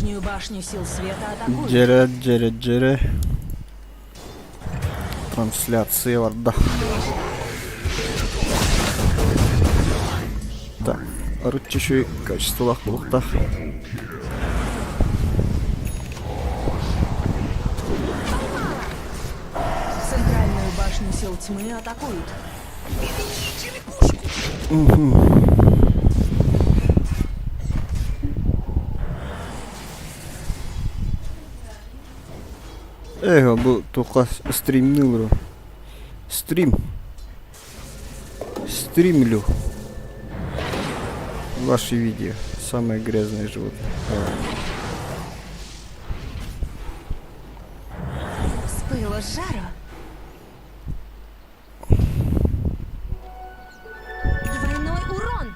Нижнюю башню сил света атакуют. Дьэрэ, дьэрэ, дьэрэ. Трансляция барда. Так, арыт чуть качестволаах буолуохтаах. Центральную башню сил тьмы атакуют. Эх, бу туохха стримныы Стрим. Стримлю. Ваши видео. Самое грязное животное. С пылу с жару. Двойной урон.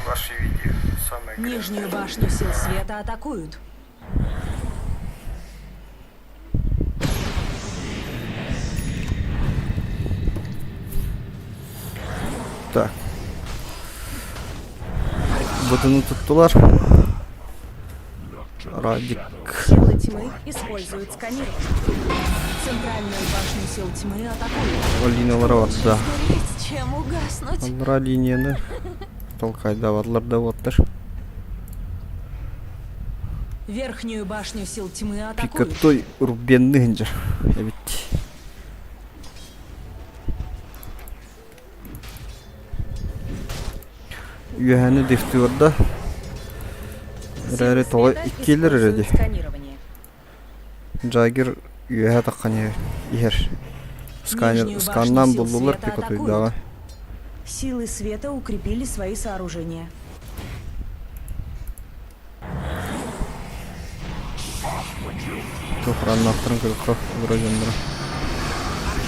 Ваши видео. Самое Нижнюю башню сил света атакуют. Так. Бытыны туттулар. Радик. Силы тьмы используют сканирование. Центральную башню сил тьмы атакуют. Линиялара барда. Сгореть, чем угаснуть. Аллара линияны толкайдавадлар да оттар. Верхнюю башню сил тьмы атакуют. Пикатой Рубенны хинжер. Эбит. Үөһэни дифтиорда. Эрээри тоҕо иккиэлэр эрэ дии. Джаггер үөһэ таххан иһэр. Сканер, сканнаан буллулар пикотуйдаҕа. Силы света укрепили свои сооружения. Туохраннаахтарын көрөххө вроде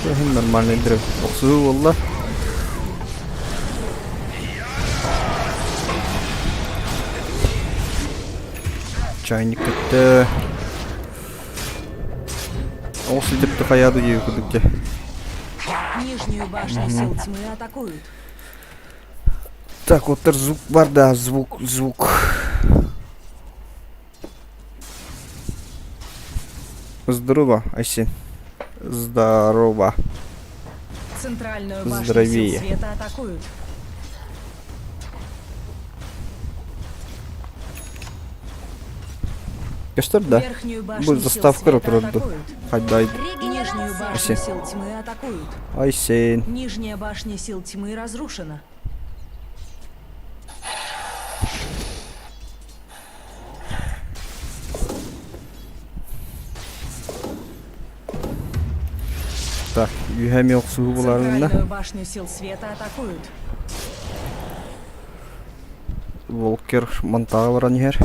Иһин нормальный древ. Охсуһуу буолла. Чайник көттө. Ол сидипти хайаады дии курдук дьэ. Нижнюю башню сил тьмы атакуют. Так, вот звук бар, да, звук, звук. Здорово, Айсен. Здорово. Центральную башню Здоровее. сил света атакуют. Көстөр да. Верхнюю Бу башню сил заставка света турарду. атакуют. Хайдай. Нижнюю башню Айсен. сил тьмы атакуют. Айсен. Нижняя башня сил тьмы разрушена. Так, үһэ эмиэ охсуһуу буларына. Центральную башню сил света атакуют. Волкер монтаҕа баран иһэр.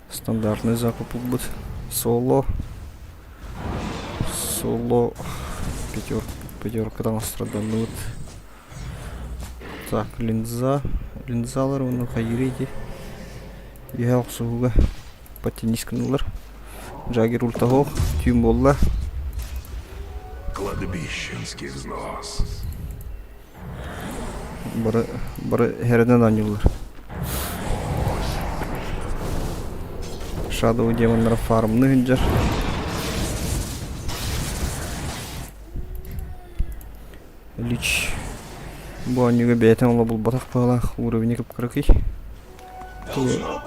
Стандартный закуп ылбыт. Соло. Соло. Пятерка. Пятерка таҥастарданныбыт. Так, линза. Линзалар уонна хайыырый дии. Үөһэ охсуһууга подтянись гыналлар. Джаггер ультаһоох түүн буолла. Кладбищенский взнос. Бары, бары хэрэнэн оонньууллар. Shadow демоннара фармны сылдьар. Лич бу оонньууга бэйэтин оло булбатах быһыылаах уровень кып-кыракый.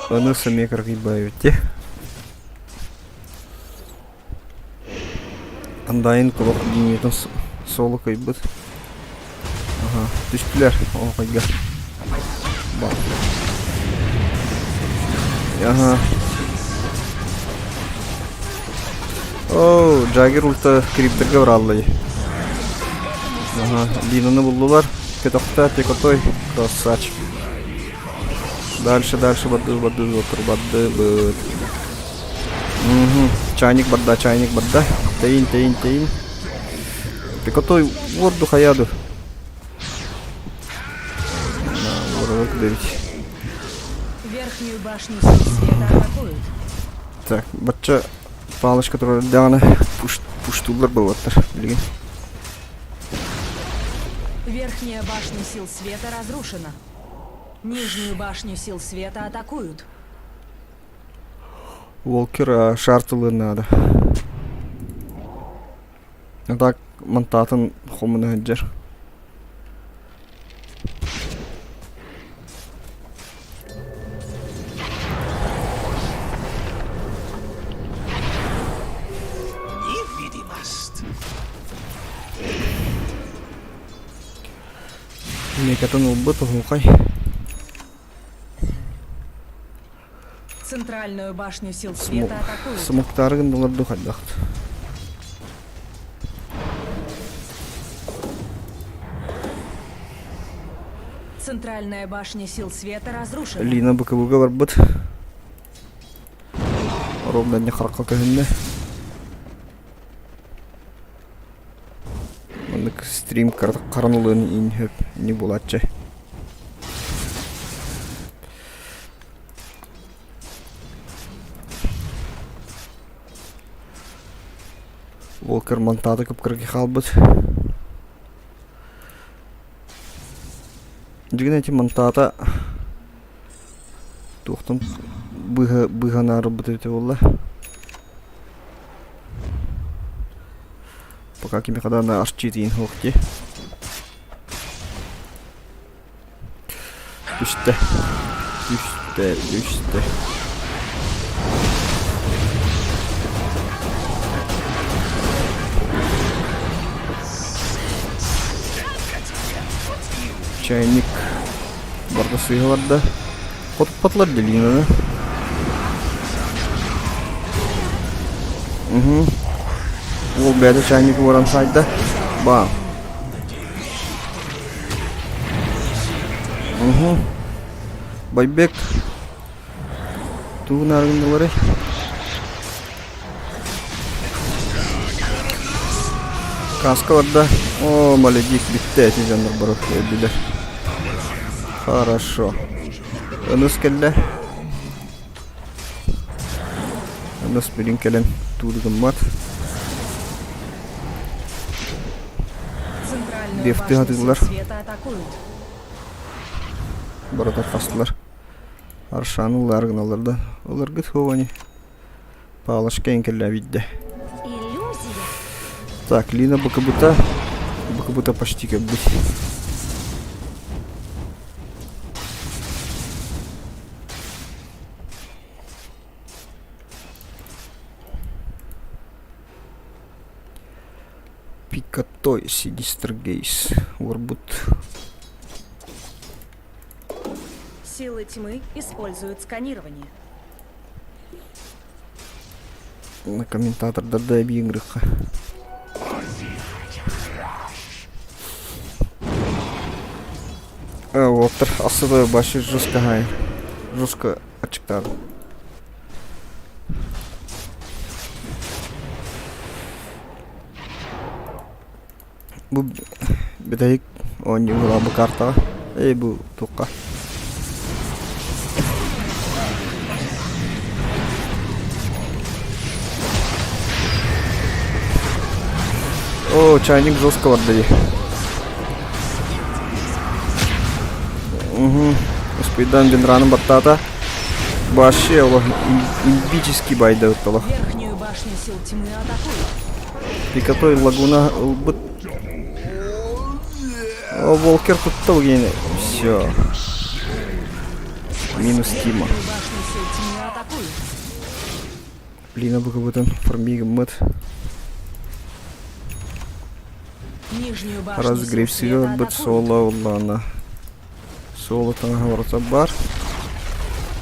Аны сэмиэ кыракый баайбыт дии. Андайын кулак линиятын суолу кыйбыт. Аха, түстүлэр оҕойго. Аха. Оо, Джаггер ульта криптэргэ барааллай. Аха, Линаны буллулар. Көтөхтө, Пикотой, красавчик. Дальше, дальше барды, барды, отур, барды, быт. Угу. Чайник барда, чайник барда. Тэйин, тэйин, тэйин. Пикотой уорду хаяду. Уору кыдырить. Верхнюю башню света атакуют. Так, бачча палочка турар даҕаны пуш, пуштуулар буолуоттар билигин. Верхняя башня сил света разрушена. Нижнюю башню сил света атакуют. Волкер шар тылын наада. А так мантаатын хомуна сылдьар. Невидимость. Мекатын ылбыт оһуохай. Центральную башню сил света атакуют. Смоктары гындылар ду хайдахт. Центральная башня сил света разрушена. Лина БКБга барбыт. Ровно не харакка көһүннэ. Маннык стрим харанылыын иин хөп не булааччы. Волкер мантаата кып-кыргы хаалбыт. Дьигин эти мантаата туохтан быыһа быыһанаарбыт эбитэ буолла. Пока кимиэхэ даҕаны арчыы тиийэн суох дии. Түстэ. Түстэ, түстэ. Чайник барда сыыһа барда. Хотуппатылар Делинаны. Угу. Уол бэйэтэ чайник уоран сайда. Бам. Угу. Байбек. Тугун арыгындылары. Каска барда. О, маледик битте эти дьоннор бары өлдүлэр. Хорошо. Ыныс кэллэ. Ыныс билин кэлэн туудугуммат. Центральную Дефти башню сил хатыылар. света атакуют. Барытар хастылар. Аршаны ылар гыналар да. Ыларгыт хуовани. Палочка эҥкэллээбит Иллюзия. Так, Лина БКБТ. БКБТ почти кэлбит. Пикатой Сидистргейс. Уорбут. Силы тьмы используют сканирование. Комментатордар да эбии ыҥырыахха. Уолаттар асыда башы жестко хай. Жестко ачыктаадым. Бу бүтэһик оонньууга бу картаҕа эй бу туохха О, чайник жестко барда дии. Угу. Успейдан Винраным баттаата. Вообще олох имбический байда ытталах. Верхнюю башню сил тьмы атакуют. Пикатой лагуна ылбыт. О, Волкер куттал гене. Все. Минус Тима. Верхнюю башню сил тьмы атакуют. Лина букабытын формигмыт. Нижнюю башню сил Разгревсига света быт атакуют. соло уллана. Соло таҥаһа барыта бар.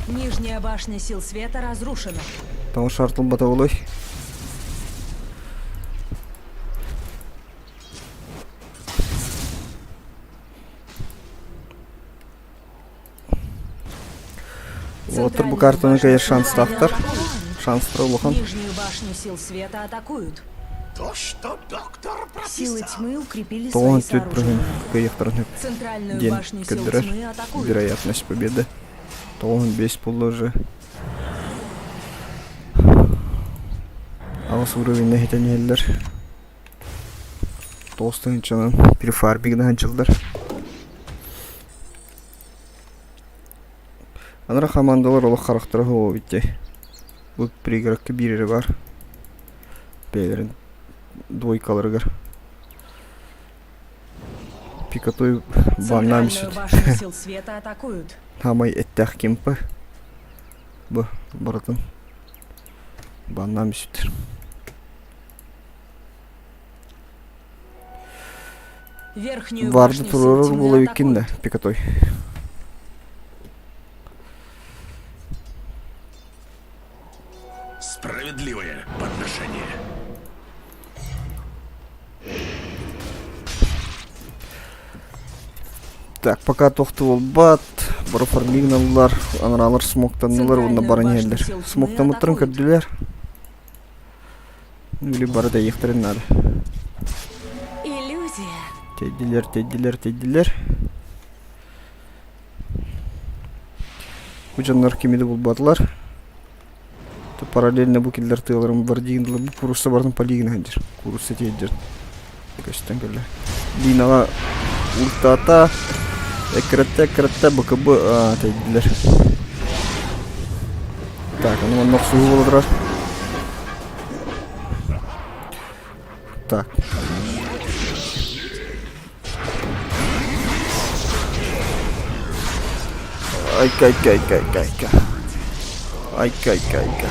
Нижняя башня сил света разрушена. Тоҕо шартылбата буолуой? Уолаттар бу Центральную картаны башню кыайар сил шанстаахтар. света атакуют. Шанстара улахан. Нижнюю башню сил света атакуют. То, что доктор Силы прописал. тьмы укрепили свои Тоҕон түөрт сооружения. бырыһын кыайыахтарын сөп Центральную диэн башню сил көрдөрөр. тьмы атакуют. Вероятность победы. 95 буолла уже. Аҕыс уровень иһитэн иһэллэр. Тоҕус тыһыынчанан префарбигынан сылдьаллар. Анара хамаандалар олох харахтара суох эбит дии. Бу пригородка биир эрэ баар. Бэйэлэрин двойкаларыгар. Пикатой баннаан Центральную бүппүт. башню сил света атакуют. Хаамай эттээх кимпа. Бу барытын баннаан бүппүттэр. Верхнюю Варды башню сил туруорар тьмы буола эбиккин да, атакуют. Пикатой. Справедливое подношение. Так, пока тохтулбат, бары фармигналлар, анараалар смоктаннылар уонна Центральную баран башню иһэллэр. сил тьмы Смоктаммыттарын атакуют. көрдүлэр. Били бары да иэхтэрин наада. Иллюзия. Тэйдилэр, тэйдилэр, тэйдилэр. Бу дьоннор кими да булбатылар. Параллельно бу киллэр тыаларын бар диин бу курусса барын полигин сылдьар. Курусса тиэйдэр. Көстөн кэллэ. Линаҕа ультата эккирэтте эккирэтте БКБ тэйдилэр. Так, аны манна охсуһуу буола турар. Так. Айка, айка, айка, айка, айка. Айка, айка, айка.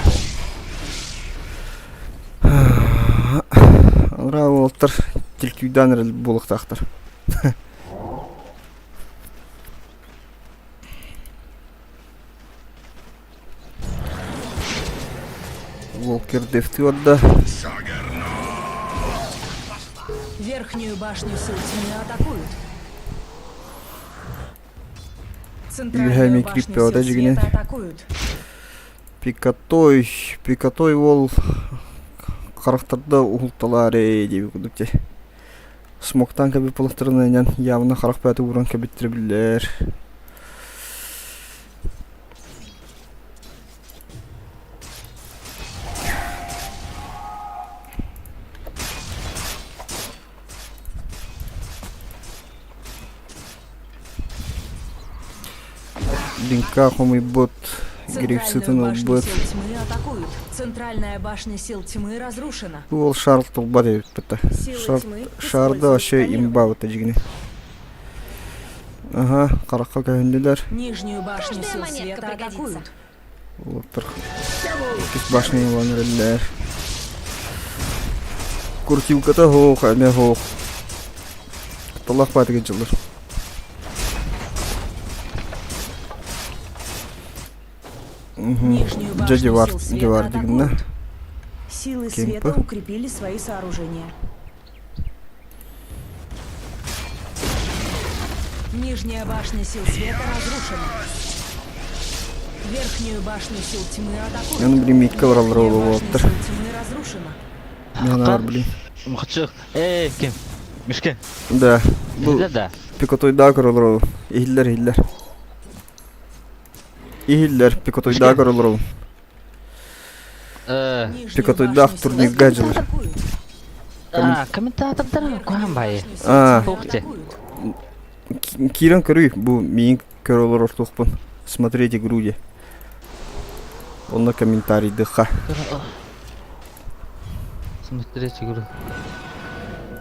Анараа уолаттар тилкүйдээн эрэл буолуохтаахтар. Волкер дефти барда. Верхнюю башню сил тьмы атакуют. Үөһэ Центральную эмиэ башню кирииппэҕэ сил дьигинэн. света атакуют. Пикатой, Пикатой уол харахтарда уһулталаар ээ диэбит курдук дии. Смоктаан кэбит буоллахтарына явно харах бэйэтэ ууран кэбиттэрэ биллэр. Линка хомуйбут, грифсытын Центральную башню ылбыт. сил тьмы атакуют. Центральная башня сил тьмы разрушена. Бу ол шар тулба диэбиппит Силы Шар, тьмы шарда используют вообще сканирование. имба быта дьигини. Аха, харахха көһүннүлэр. Нижнюю башню Каждая сил монетка света пригодится. атакуют. Уолаттар иккис башня ылан эрэллэр. Крутилката суох, эмэ суох. Талах баатыгын дьыллар. Нижнюю Дьэ башню дивар, сил света дивар дигиннэ. атакуют. Силы Кемпы. света укрепили свои сооружения. Нижняя башня сил света разрушена. Верхнюю башню сил тьмы атакуют. Аны блин микка бараллар Верхняя ол башня уолаттар. сил тьмы разрушена. Мянаар блин. Махчы. Эй, ким? Мишке. Да. Бу Да, да. пикотойдаа көрөлөр ол. Иһиллэр иһиллэр. Иһиллэр пикотойдаа көрөлөр ол. Нижнюю Пикотойдаах башню сил турнирга тьмы дьылыр. атакуют. А, комментатордар куһаан баайы. Башню сил А. тьмы Туох дии. атакуют. Киирэн көрүй, бу миин көрө олорор туохпун. Смотреть игру де. Онно комментарийдыха. Смотреть игру.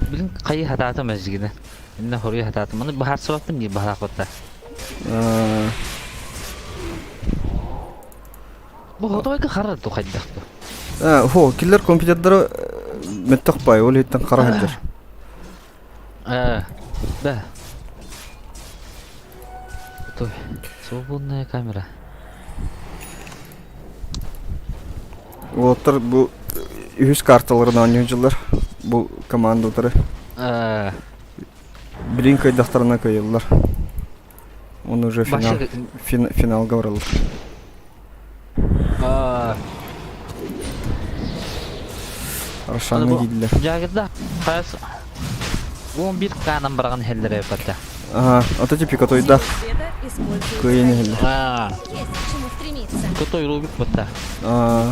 Билин хайы хатаатым эзгине. Инне хоруй хатаатым. Аны баһарсыбаппын дии баһаахпатта. Бу хотойга хара ту хайдах ту. Хо, киллер компьютердары мөттөх бай, ол иһиттэн хара сылдьар. Да. Той, свободная камера. Уолаттар бу үһүс карталарын оонньуу дьыллар. Бу команда утары. Билин кыайдахтарына кыайыллар. Он уже финал, финалга бараллар. Аршаны дииллэр. Жагырда хас 11 канан барган хеллере бата. Ага, ото типа тойда. Кыйын хеллер. А. Котой рубик бата. А.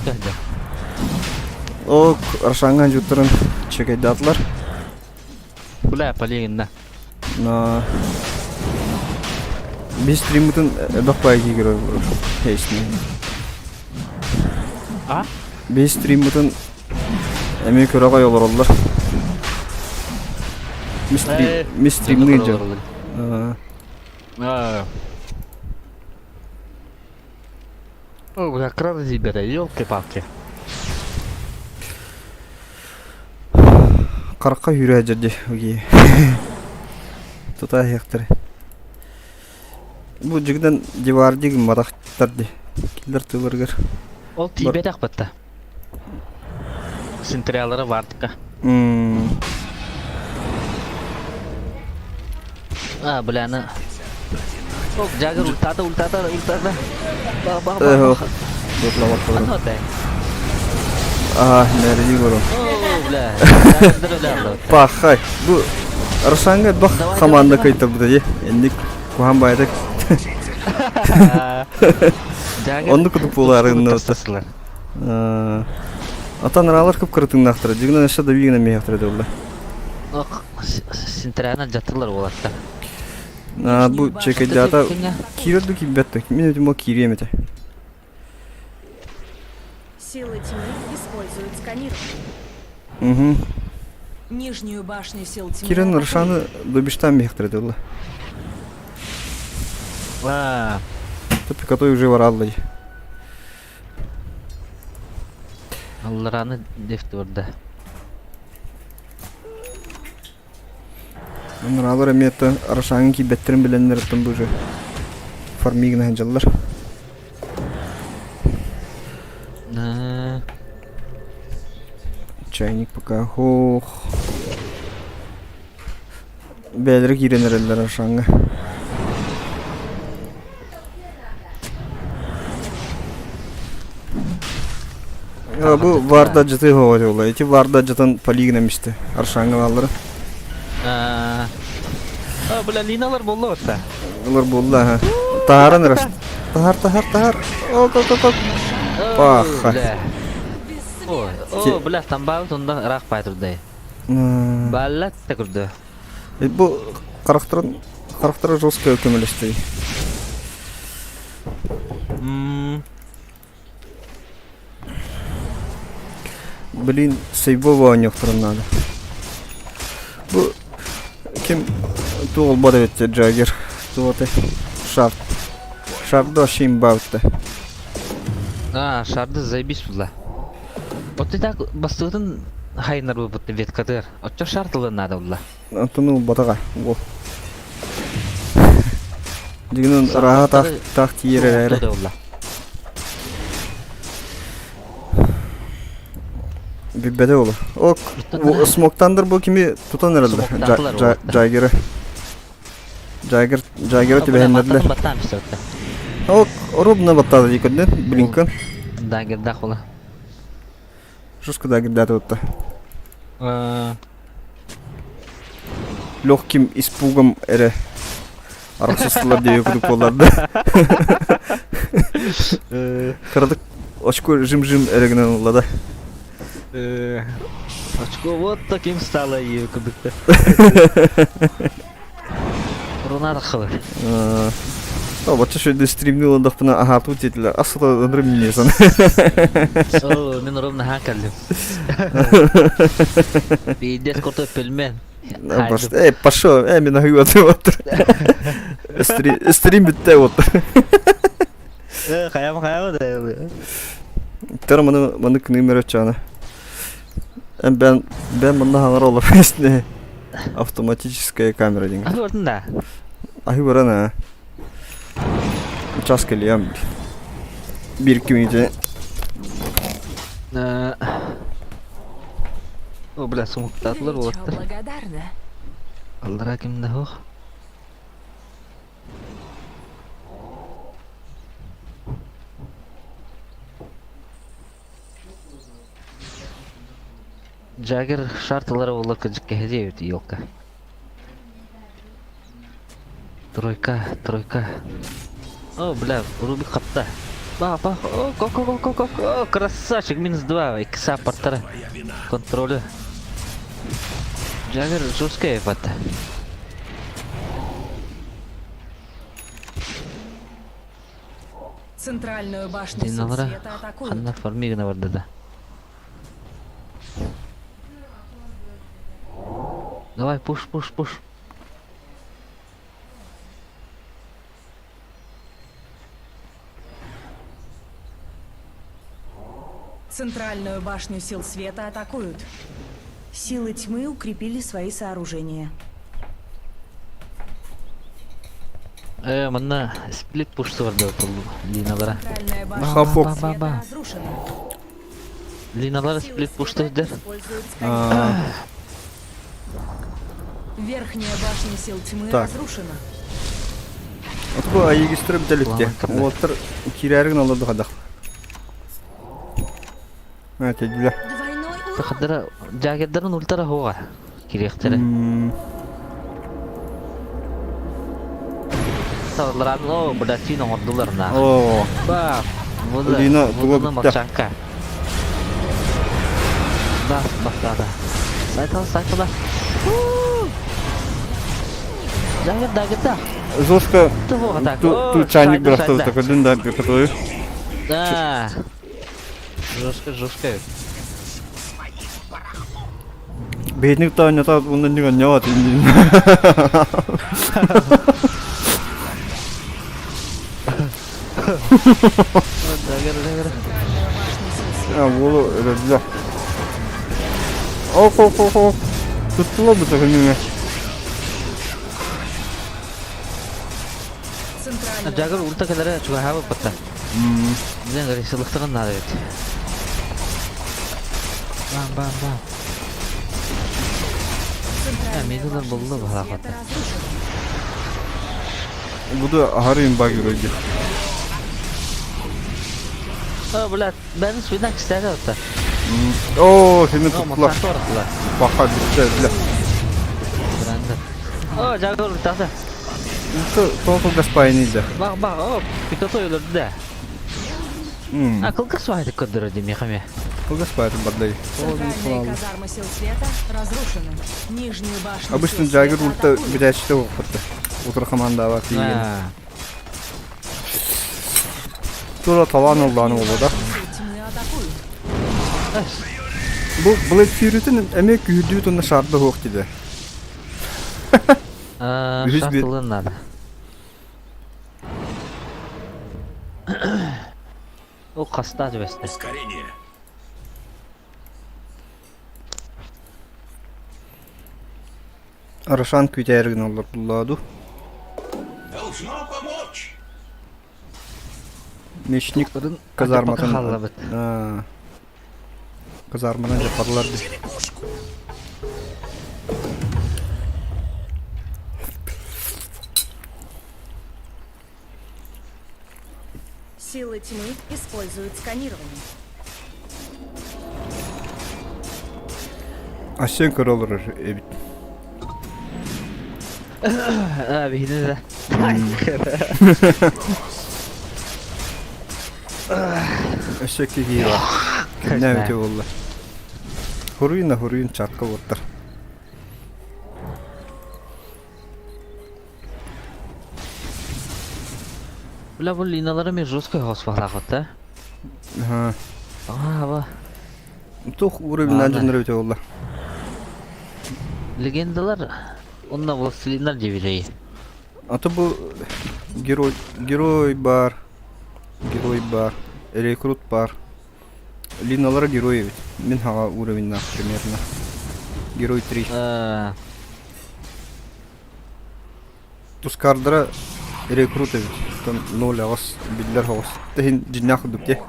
О, Аршанга жуттарын чекайдатлар. Бля, полегинна. На Biz стриммытын элбэх баайы киирэр хейсни. А? Biz стриммытын эмиэ көрө ғой олороллор. Ми стримный дьон. О, бля, краны ребята, елки-палки. Харахха үүрэ дьэрди уги. Тута иһиэхтэрэ. Бу дьигинэн дивардик матахтар ди. Киллэр тыларыгар. Ол тиийбэтэх батта. Синтриалары бардыка. А, бля, аны... О, Джаггер ультата, ультата, ультата. Ба, ба, ба. Ана отай. Аа, нэрди гору. О, бля. Пахай. Бу Арсанга бах команда кайта бу Энник кухан байдак. Онну кутуп буолаарынна Атан араалар кып кырытыҥнаахтара, дьиҥинэн өссө да биигинэн миэхтэрэ дылла. Синтрээнэ дьатылар уолаттар. Бу чекэйдээтэ киирэр да киирбэт да, мин этим киириэм этэ. Силы тьмы используют сканирование. Угу. Нижнюю башню сил тьмы. Кирен Рашаны добиштан миэхтэрэ дылла. Тупикатой уже вараллай. Аллараны дефт барда. Нуралар эмиэ Рошаҥҥа киирбэттэрин билэннэр оттон бу уже фармигына сылдьаллар. Чайник пока ох. Бэйэлэрэ киирэн эрэллэр Рошаҥҥа. Бу варда дьыты хоҕо Ити варда дьытан полигынан мисте. Аршаҥҥа бааллара. А, бля, Линалар болла отта. Олар буолла, аха. Таһааран эрэ. Таһаар, таһаар, таһаар. Ок, ок, ок, ок. Паха. О, о, бля, тамбаабыт онда ыраах бай турдай. Баллат та курду. Бу харахтарын харахтара жестко көмөлөстүй. Блин, сейвово оонньуохтарын наада. Бу ким туох олбот эбит Джаггер. Туох Шард. Шарды вообще имба бутта. А, шарды заебись була. Вот ты так бастыгытын хайнар бу веткатыр. Оччо шарт ылын надо була. Онтон ылбатаҕа уол. Дьигинэн ырааһа таах таах тиийэр эрээри. Билбэтэ уолу. Ок, смоктандыр бу кими тутан эрэллэр. Джаггеры. Джаггер, Джаггеры түбэһиннэрдилэр. Ок, ровно баттаата дии көрдүн, блинкын. Дагердах була. Жестко дагердаата тутта. Легким испугом эрэ арахсыстылар диэки курдук буолларда. Кыратык очко жим-жим эрэ гынан ылла да. Очко вот таким стало ее курдукта. Рунар хылы. О, бачча шөйдө стримни ылындахпына аһаатыбыт диэтилэр. Асыта ынырым миннесан. О, мин ровно хаан кэллим. Пиздец крутой пельмен. Эй, пошел, эй, мен аһыы вот. Стрим бүтте вот. Хайам хайам да. Тара маны маны кныймер өччаана. Бен бен манна хаҥар олор Автоматическая камера диэн. Аһы бардын да. Аһы баран аа. Час кэлиэм. Биир кимите. О, бля, сумуктаатылар уолаттар. Благодарна. Аллара ким да ох. Джаггер шартылары буолла кырдьык кэһэдиэ эбит елка. Тройка, тройка. О, бля, Рубик хапта. Ба, ба, о, ко, ко, ко, ко, ко, красавчик, минус два, икса портера. Контролю. Джаггер жесткая епата. Центральную башню сил Диналара света атакуют. ханна формигна барда да. Давай, пуш, пуш, пуш. Центральную башню сил света атакуют. Силы тьмы укрепили свои сооружения. Э, манна сплит пуш барда Линалара. Центральная башня Хапок. сил света Ба-ба-ба. разрушена. Линалара Силы сплит света пуштырдар. используют сканирование. А, Верхняя башня сил тьмы Так. разрушена. Отбу айгистер битэликте. Ламан Уоттар кирээрин олорду хадах. А, тедиле. Двойной урон! Тахадара Джаггердарын ультара хуга. Кириэхтэрэ. Салларан о, блядь, оҥордулар на. О, Ба, буду, Лина, туга буду бүтте. молчанка. Да, бастады. Сайтала, сайтала. Джаггер, да, да. Зоска Туга так. ту чайник бирахтабыта көрдүн да бекатою. Да. Жестко, жестко. Бейтник та нята ондан деген няват инди. Джаггер, Джаггер. Центральная башня сил света А, болу өрөдүлө. Ох, ох, ох, ох. Туттула бу төгүнү. Центральную Джаггер ульта кэлэрэ чугаһаабыт батта. Билэн рисылыктыгын наада эбит. Бам, бам, бам. Центральная медалар башня булду сил баһаах света батта. разрушена. Буду ахарын баг өрөдү. О, блядь, бәрін свинак істеді отта. О, сени О, туттула. молчанка бараттылар. Баха битте. Бранды. О, Джаггер ультасы. Тотал гаспайны да. Бақ, бақ, о, Пикассо өлөрдү да. А, кылгас вайты көрдөрө деми хаме. Кылгас байты бардай. Центральные казармы сил света разрушены. Нижнюю башню Обычно сил Джаггер света ульта атакуют. битәчте окутты. Утыр команда бар деген. Тура талан олдан Верхнюю олу да. башню сил тьмы атакуют. Бу Блэк Fury'тин эме күйдүү тунна шарды хук диде. Үһүс бир- Шартылын надо. О, хаста жібесті. Ускорение. Арашан күтәргин олар булладу. Должно помочь. Мечник казарматын. Халлабыт. А. Казармадан жапарлар ди. Силы тьмы используют сканирование. Асен көр олар эбит. А, бейді да. Өссө киһи бар. Кимнээ бити буолла. Хуруйна хуруйун чакка буоттар. Бля, бұл линалары мен жестко хоспалақ да. Аха. А, ба. Тух уровень Ладно. анжыныр бити буолла. Легендалар, онна властелиндар жебелей. А то бу герой герой бар. Герой бар. Рекрут бар. Линалар герой ведь. Мин хага уровень на примерно. Герой 3. Тускардара рекрут ведь. Там 0 агас биллер хагас. Техин жиннах дукте.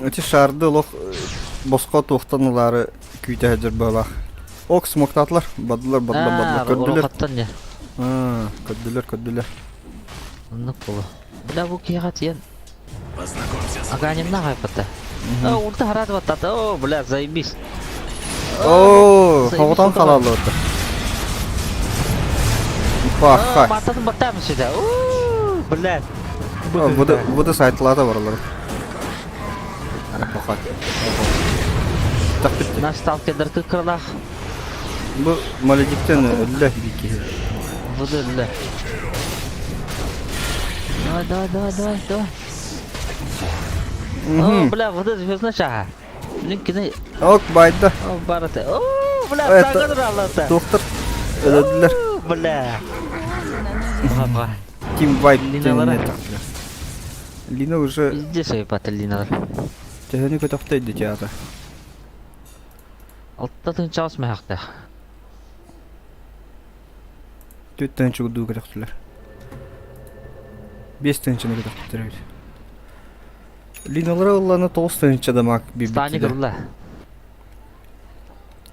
Эти шарды лох боско туохтаналары күүтэ сылдьар быһалаах. Ок смоктаатылар, бадылар, бадылар, бадылар, көрдүлэр. Орохаттан не. Аа, көрдүлэр, көрдүлэр. Оннук болу. Бля, бу киһиэхэ тиийэн Познакомься с Аганимна хайпата. О, урта харат баттата. О, бля, заебись. Оо, заебись хоҕотон урта халааллыбыттар. Паха. Мантатын баттаам сюда. Блядь. Буду, буду сайтлата баралар. Паха. Наш сталкердар кыккыралаах. Бу Маледиктен өллө бики. Буду өллө. Давай, давай, давай, давай, давай. О, бля, вот это звездная шаха. Блин, кини... Ок, байда. О, барата. О, бля, сагыр аллата. Доктор өлөдүлөр. Бля. Team Vibe Лина уже... Везде свои Линалар. Төһөнү көтөхтөйдү театр. Алта тыһыынча мөһөхтөөх. Түөрт тыһыынча курдугу көтөхтүлэр. Биэс тыһыынчаны көтөхтүлэр эбит. Линалара ыллана тоҕус тыһыынча дамаг Станик биэрбиттэр. ылла.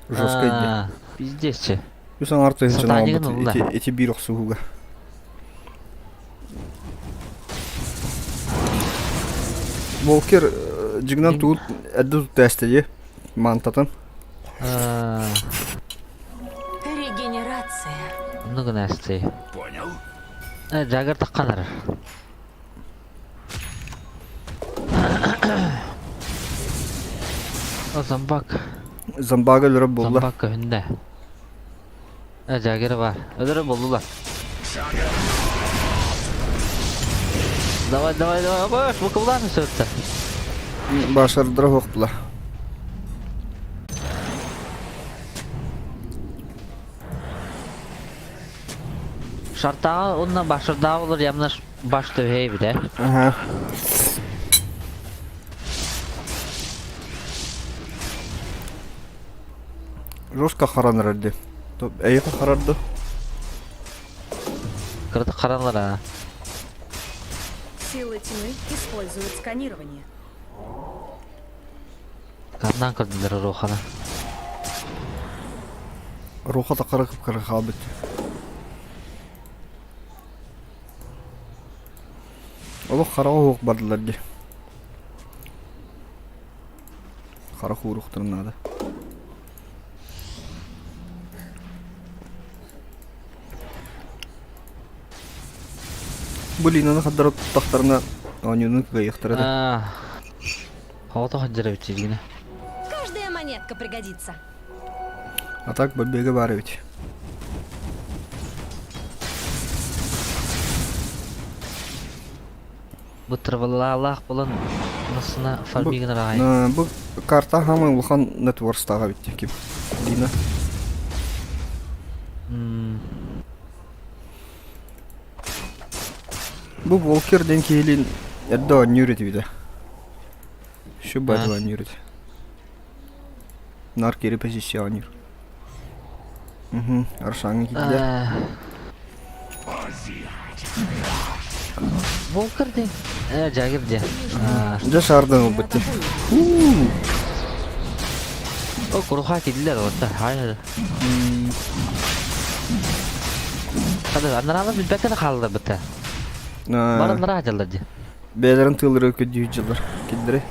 Жестко иди. Пиздец. Үс аҥар тыһыынчаны Сатанигын ылбыт ылла. ити, ити биир охсуһууга. Волкер дьиҥинэн тугун эрдэ тутта эстэ дии мантатын. Регенерация. Ну гынасты. Понял? Жагыр таққанар. О, зомбак. Зомбага өлөрө буолла. Зомбак көһүндэ. Жагыр бар. Өлөрө болдулар. Давай, давай, давай. Баш, букулар сөтті. Башардыра хоқтыла. Шартаға онна башырдағы олар ямна баш төвей бите. Ага. Жестко харанар эрди. Эйхо харарды. Кырды қаранлар а. Силы тьмы используют сканирование. Каннан кырдылар Руханы. Руха тақара кып-кыра хаалбыт. Олох хараҕа уһук бардылар дии. Харах ууруохтарын наада. Бу Линаны хардара туттахтарына оонньууну кыайыахтара да. Оҕото сылдьар эбит сиргинэ. Каждая монетка пригодится. А так побега баар эбит. Бу травалаалаах буолан массына фармигын араҕай. Бу карта хаамай улахан нетворстааҕа эбит ким Лина. Бу Волкер диэн киһилиин эрдэ оонньуур этибитэ. Шубат оонньуур этэ. Нар кири позиция оонньуур. Угу, Аршаҥҥа киирдэ. Волкер диэн Жагир диэн. Дьэ шаардан ылбыт дии. О, куруха киирдилэр оттон. Хай. Хады анаралар билбэккэ да хааллар быта. Бараннара дьаллар дии. Бэйэлэрин тыыллара көрдүү дьыллар киллэри.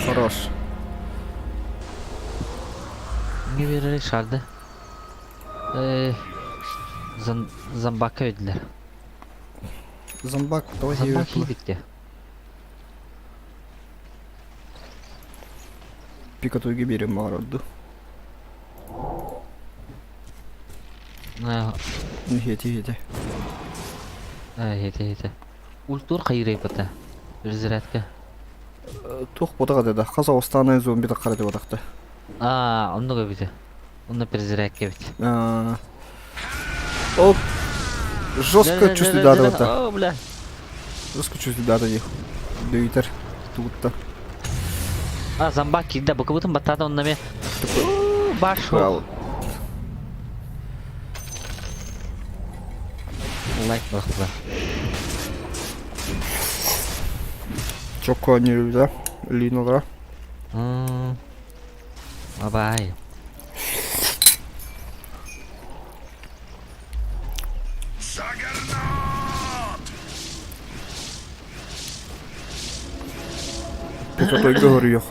Хорош. Не верили шарды. Зомбакка өйдүлэр. Зомбак тоҕо Зомбак киирдикте. Пикатуйга биэрэн баҕарар Хети хети. Хети хети. Ультур хайырайбыта. Разрядка. Туох ботаҕа да хас оҕустаанай зомби таххара деп атахта. А, оннук эбит. Онно перезарядка эбит. О, жестко чувствую да О, бля. Жестко чувствую да дии. Дөйтер. Тугутта. А, зомбак киирдэ, букубутун баттаата онно ме. Баш. Лайк бахтыла. Чокко да? Линалара. Бабай. Пикатой говорю,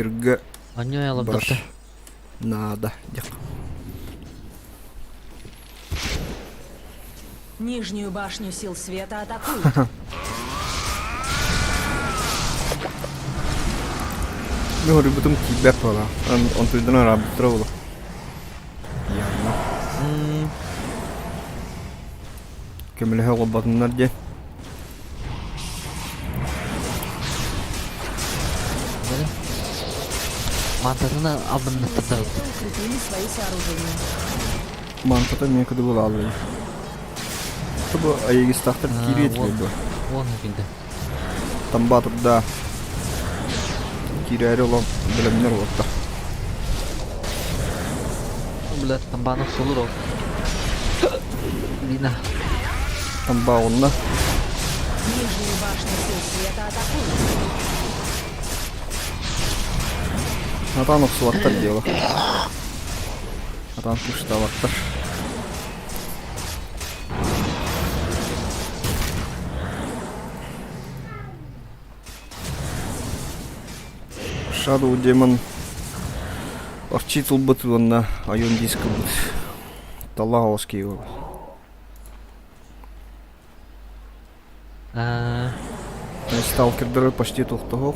Даггерга Онньой бар олордохто. наада диэх. Нижнюю башню сил света атакуют. Мин хоруйбутум тиийбэт буола. Онтуйдан ыраабыттара буолуо. Явно. Көмөлөһө оҕолботуннар диэн. Мантатына албыннаттарда. Укрепили свои сооружения. Мантата эмиэ кыдыбыл ааллай. Бу айыгыстаахтар киириэ этилэр дуо? Уон килде. Тамба турда. Киирээри олом бэлэмнэр уотта. Бля, тамбаны сулур ол. Лина. Тамба онно. Нижнюю башню сил света атакуют. Атан охсубаттар дело. Атан пуштабаттар. Shadow Demon Арчи ылбыт уонна Айон диск ылбыт. Таллах оҕус киһи Сталкердары почти тохтоһох.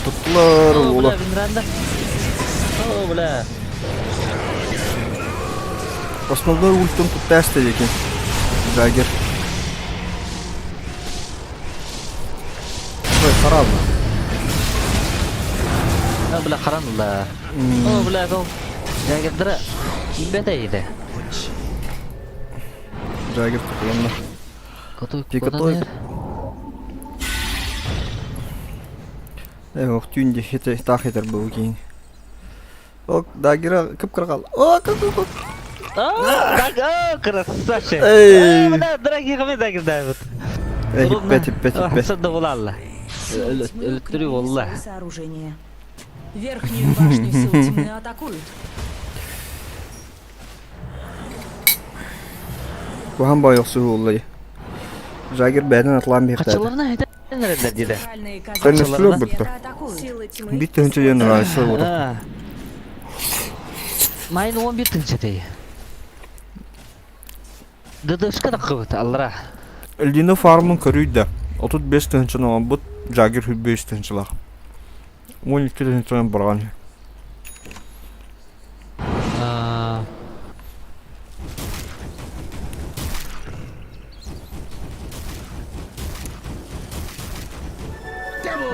Туттулар О, уола. бля, Винранда. О, бля. Основной ультун туттааста диэки. Джаггер. Ой, харабы. О, бля, харан бля. О, бля, ол Джаггердара киирбэтэ ити. Джаггер тутуланна. Котой Пикатой. куотан Э, ох, түүн дихите таах етер бу киин. Ок, дагера кып-кыргал. О, кып кып. А, так, о, красавчик. Эй. Бля, дорогие хамы дагер дайбыт. Э, хиппет, хиппет, хиппет. Садда булалла. Силы тьмы Өлөттөрүү укрепили болла. свои сооружения. Верхнюю башню сил тьмы атакуют. Куһан байохсу уллай. Жагер бэйэтин атлаан биһиктээти. Хачыларына хэтэн эрэллэр диде. Центральные Төннөстүлэр казармы бутта. света атакуют. Силы тьмы Биир тыһыынча диэн ыраайса уота. Майын 11 тыһыынча тей. ДДшка таххыбыт аллара. Лина фармын көрүй да. 35 тыһыынчаны оҥорбут Жагер 105 тыһыынчалаах. 12 тыһыынчанан барҕан.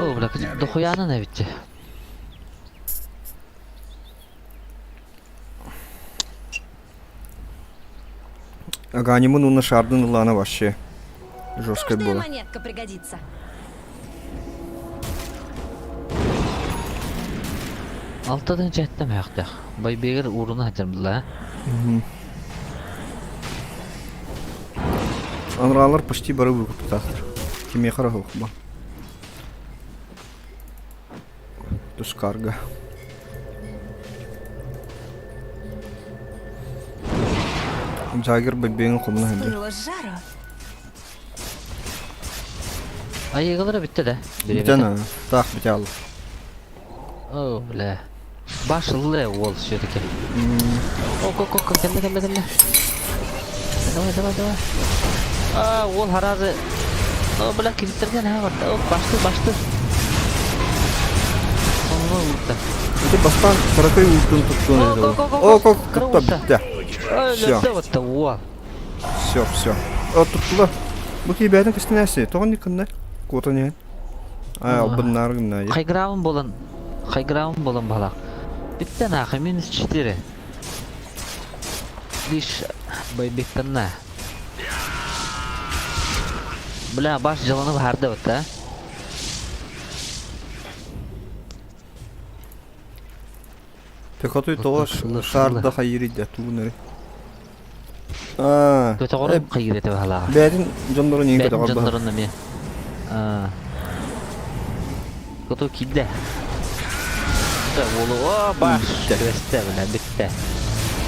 О, бля, дохуянан эбитчи. Аганимын уонна шардын ылаана вообще жесткой Каждая было. монетка пригодится. Алтадан жаттам яқтақ. Байбегер уруна хажар Анраалар почти бары выкуптаахтар. Кимиэхэ эрэ суох Тускарга. Жагер бэйбиҥин хомуна сылдьар. Было жару. Айыгалара битте да. Бүтэн таах бүтэ алла. О, бля. Баш ыллы уол все-таки. О, ко, ко, ко, кэллэ, кэллэ, кэллэ. Давай, давай, давай. А, уол харазы. О, бля, кириттэрген ха барда. О, башты, башты. Сонно урта. Ити бастаан кыракый ультун туттуон О, этэ. ко, ко, ко, О, ко, кыра кытта улта. бүттэ. Ой, Всё. лөттө батта уол. Все, все. О, туттула. Бу киһи бэйэтин көстүнээсси. Тоҕо никынна? Куотан иһэн. Аа, албыннаары гынна. Хайграун болан. Хайграун болан балак. Битте нахы, минус 4. Лишь байбектанна. Бля, баш жаланы барды вот, а? Пехотой тоҕо Сылы, шаарда хайырыйда тугун эрэ. Аа. Көтөҕөрүм хайыр этэ баһалааҕа. Бэйэтин дьоннорун иһин Бэйэтин көтөҕөр баһа. дьоннорун эмиэ. Аа. Көтө киирдэ. Да, уолу, о, баш, Бүттэ. түбэстэ, бля, бүттэ.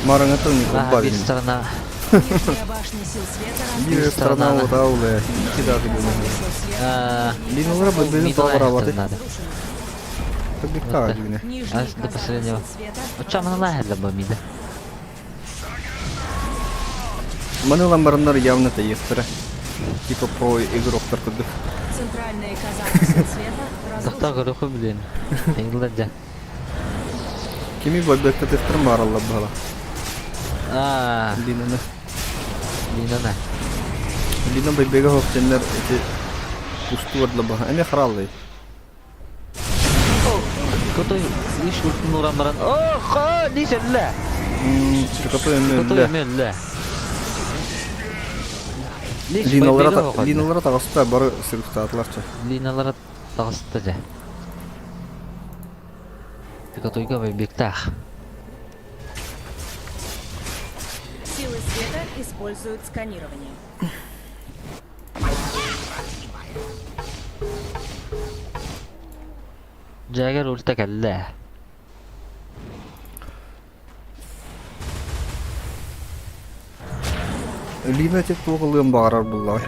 Мараңатын Аа, бар. биир сторона. Нижняя башня сил света Биир разрушена. сторона Сторона. вот ауле. Ики да Казармы сил света А, Линалара бэбэни Мидл тоҕораабаты. надо. разрушена. Побегта дьүнэ. Нижние Аж до казармы последнего. сил света Оччамана лаһалла бу мида. Маны ламбараннар явно таехтара. Типа про игроктар курдук. Центральные казармы сил света Тохтоо разрушены. көрөхү билин. Теңдилер дьэ. Кими байбекка тестер баралла бала. Аа, Линаны. Линана. Лина байбега хоптеннер эти пусту ордла баха. Эме хараллы. Котой иш уртун уран баран. Ох, лишелле. Чукапы эме Котой өллө. эмелле. Лиш Линалара байбега хоқалла. линалара таҕыста бары сырыктаатыларча. Линалара таҕыста дьэ. Котойга байбектаах. Силы света используют сканирование. Джаггер ульта кэллэ. Лина тек туох ылыан баҕарар буллаҕай.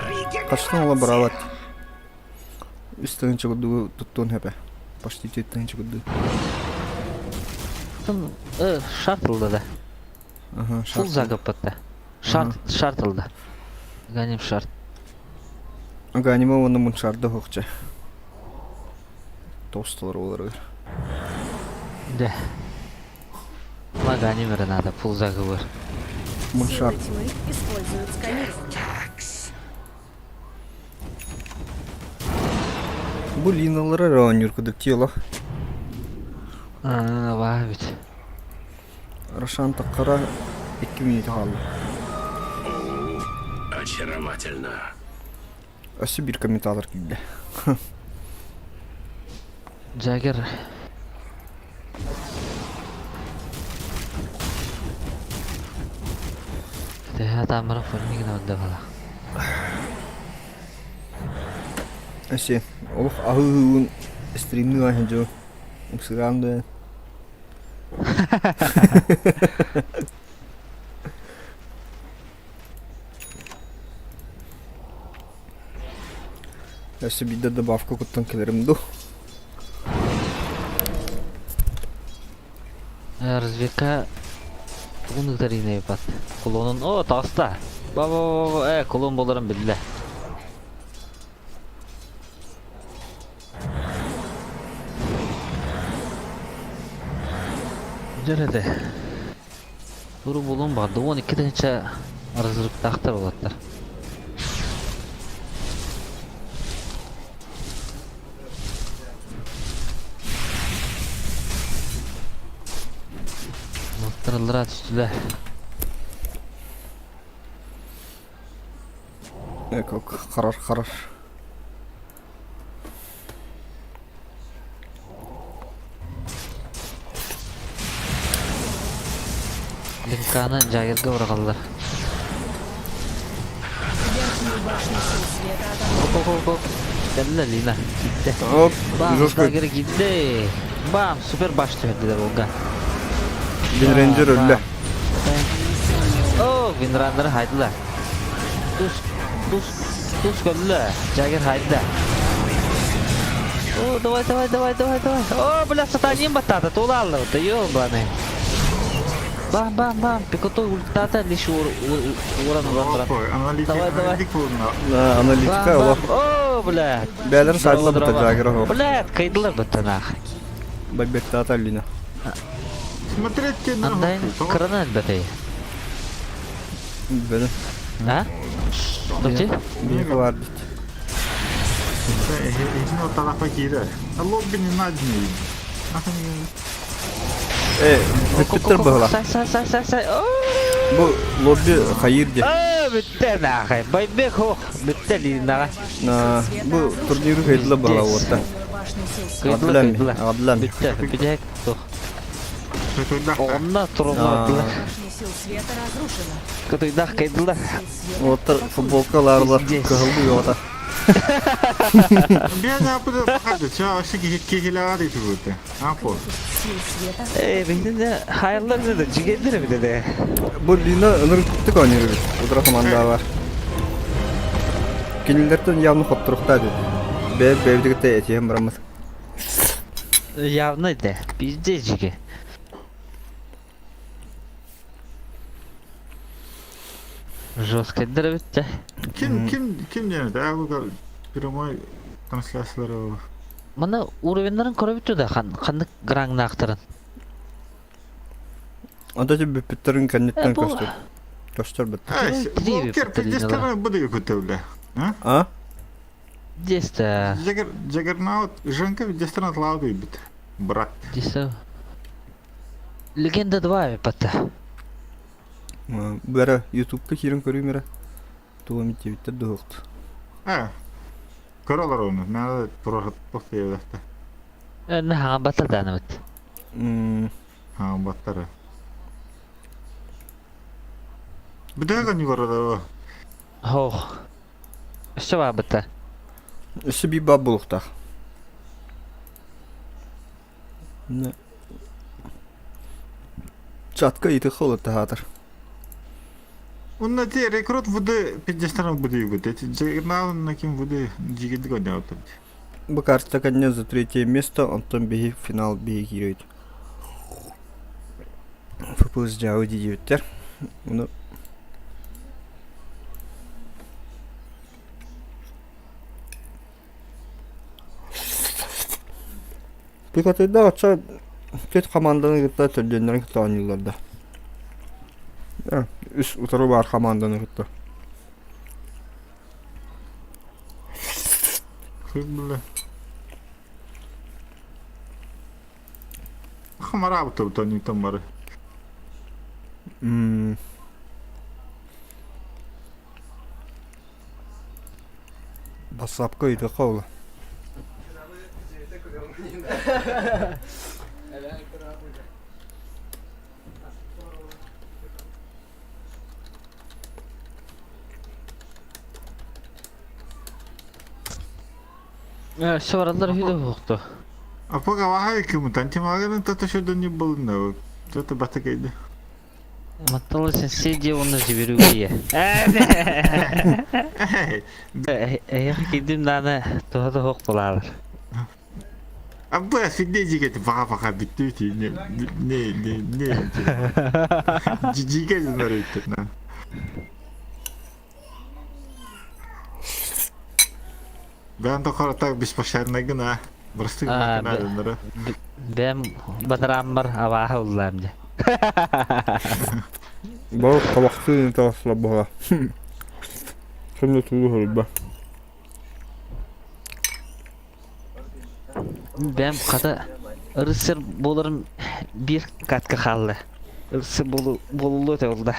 Хаштан ола бараабат. Үс тыһыынча курдугу туттуон сөпө. Почти түөрт тыһыынча курдук. Тын шарт ылда да. Ага, Фул шарт. загаппатта. Шарт шарт ылда. Ганим шарт. Ганима уонна муншарда хоқча. Тостолар олар. Да. Ма ганим эрэ надо, фул заговор. Силы Муншар. тьмы используют сканирование. Бу линалары ранюр кудык тело. Аа, ваа бит. Рошан таққара 2 минут қалды. Очаровательно. Өссө бір комментатор килде. Джаггер. Тэһэ таамара фольмигин орда бала. Өссө олох аһыын стримни аһын жо. Уксыгаан да. Өссө бидде добавка куттан келерим ду. Разведка тугун ыытар бат. Кулонун о таҕыста. Ба ба ба ба э кулон боларын биллэ. Дьөрөдө. Туру булун барды. 12 тыһынча разрыктаахтар болаттар. Оттарылара түстүлэр. Как харар харар. Линканы Джаггерга быраҕаллар. Верхнюю башню сил света атакуют. Оп, оп, оп, оп. Кэллэ Лина. Киирдэ. Оп, Бам, жестко. Джаггер киирдэ. Бам, супер баш түһэрдилэр уолга. Винренджер өллө. О, Винраннер хайдылар. Тус, тус, тус көллө. Джаггер хайда. О, давай, давай, давай, давай, давай. О, бля, сатанин батата, тула алла, да ёбаный. Бам, бам, бам, пикотой ультата лишь уран, уран, уран. Аналитик, Давай, давай. аналитик буолла. Аналитика Бам, олох. бам. О, бля. Бээлер сайдла Здорово, быта здорово. Джаггер оһох. Бля, кайдылар быттанах. Байбектата Лина. Смотреть тебе Андайн кыраны әлбәтей. Бene. А? Докти? Бие бар бит. Иһин талапа киирэр. Лобби не надо. Э, бүттүттер быһыла. Сай, сай, сай, сай, сай. О! Бу лобби хайыр де. А, бүтте нахай. Байбек хох. Бүтте линага. На бу турниру хайдла быһыла уотта. Центральную башню сил света Кыйдыла, Адлами, кыйдыла. адлами. Бүтте, бүтте. Тох. Онна турумла. Башня сил света разрушена. Кытыйдах кыйдыла. Сил света Уоттар атакуют. футболкаларлар Пиздец. кыһылды йота. Ээ, бэйдин хайаллар да дьигэллэр эбит этэ. Бу Лина ынырыктык оонньуур эбит. Утара хамаанда бар. Кинилэртэн явно хотторуктаа дии. Бэйэ бэйэбитигэр этиһэн бараммыт. Явно этэ. Пиздец дьигэ. Жесткайдар эбит да. Ким ким ким диэн да бу прямой трансляциялары Мана уровеннарын көрөбүт да хан ханнык граңнаахтарын. Анда ти бүппүттерин кэнниттэн көстөр. Көстөр бит. Волкер пиздец буду көтөүлэ. А? Десте. Джаггер Джаггернаут Женка дестен атлауды бит. Брат. Десте. Легенда 2 пата. Бәрі ютубка киирэн көрүүм эрэ. Тугу эмит диэбиттэр дуһуохт. Э. Көрө олор оны. Надо туруохтуох диэбэхтэ. Өнне хаҥан баттар дааныбыт. Хаҥан баттар. Бүтэ не барада. Хоох. Өссө баабыта. Өссө биир баап буолуохтаах. Чатка итих олоттаһаатар. Онно те рекрут воды 50 буду Эти журнал на ким воды жигит гоняют. Бу карта кэннэ за третье место, онтон биһи финал биһи киирөйт. ФПС дьаабы диэбиттэр. Ону Пикатыйда оччо түөрт хамаанданы кытта төрдүөннэрин кытта оонньууллар да. Үс утары баар хамаанданы кытта. Хамараабыта ньутан бары. Бассаапка ыйытыахха буолла. Өссө бараллар үһү да буолуохту. А пока вахай ким тантимагын тата шөдөн не был Что-то батакайды. Матталы сенсей уонна жибирүүгэ. Эйэх кидим дааны туһа да суох булаалар. Абба сидде жигет баха баха бүттү не не не не жиге на. Бән тохара так беспощадный гына. Бырыстык гына. Бэм батарааммар абааһы уллаам дьэ. Бу табахтыы таҕысла буола. Сонно тугу хоруйба. Бэм хата ырысыр буоларым биир катка хаалла. Ырысыр буолуллуо этэ ол да.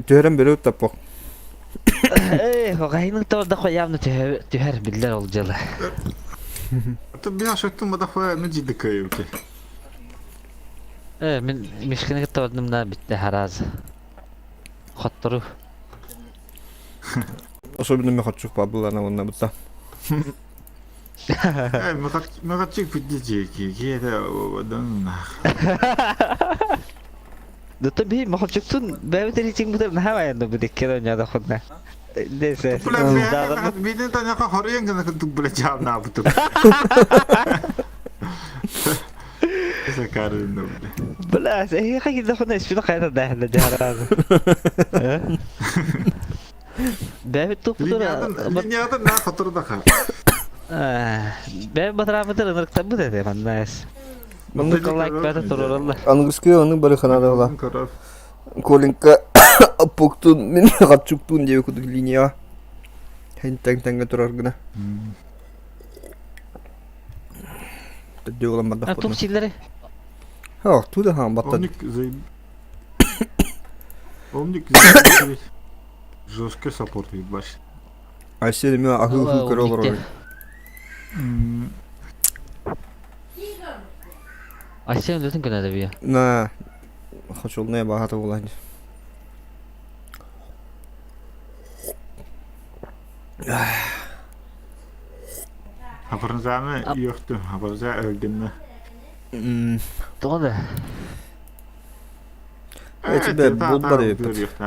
Түһэрэн бөрө таппах. Ээ, хохайның торда хоявны түһэр биллэр ол дьыла. Это бия шөттүн бадахва мен жидdi кайылки. Э, мин мишкини кытта бардым да битте хараас. Хоттору. Особенно мехатчук бабылана онна бутта. Э, мехатчук битте жеки, киэте одан. Дото би мехатчуктун бэбит рейтинг бутар наһаа айанды бу дикке да ходна. Десе. Бинен таняка хоруян гына кытык биле жаабна бутур. Бля, эһиэхэ киирдэххинэ испин хайа да дьаһарааны. Бэбит туппутур... Линиядан на хотурдаха. Бэбит батараабытыр ынырыктарбыт этэ манна эс. Маннык лайк бэта турураллар. Аныгыскы аны бары ханадалла. Коленька аппуктун мин хатчуктун диэби кудук линияҕа. Тэҥ тэҥҥэ турар гына. Төрдүө буолан бардахпытына. Туох сииллэри? Ха, туу да хаан баттан. Омник заеб... Омник заеб... Жесткий саппорт ебать. Айсен эмиэ аһыы-аһыы көрө олорор. Айсен өлөтүн көнөдө бия. На, хочулная баһата буолан. Апарзаны үөхтүм, апарза өлгүннэ. Тоҕо да? Эти бэ булбар эбиппит.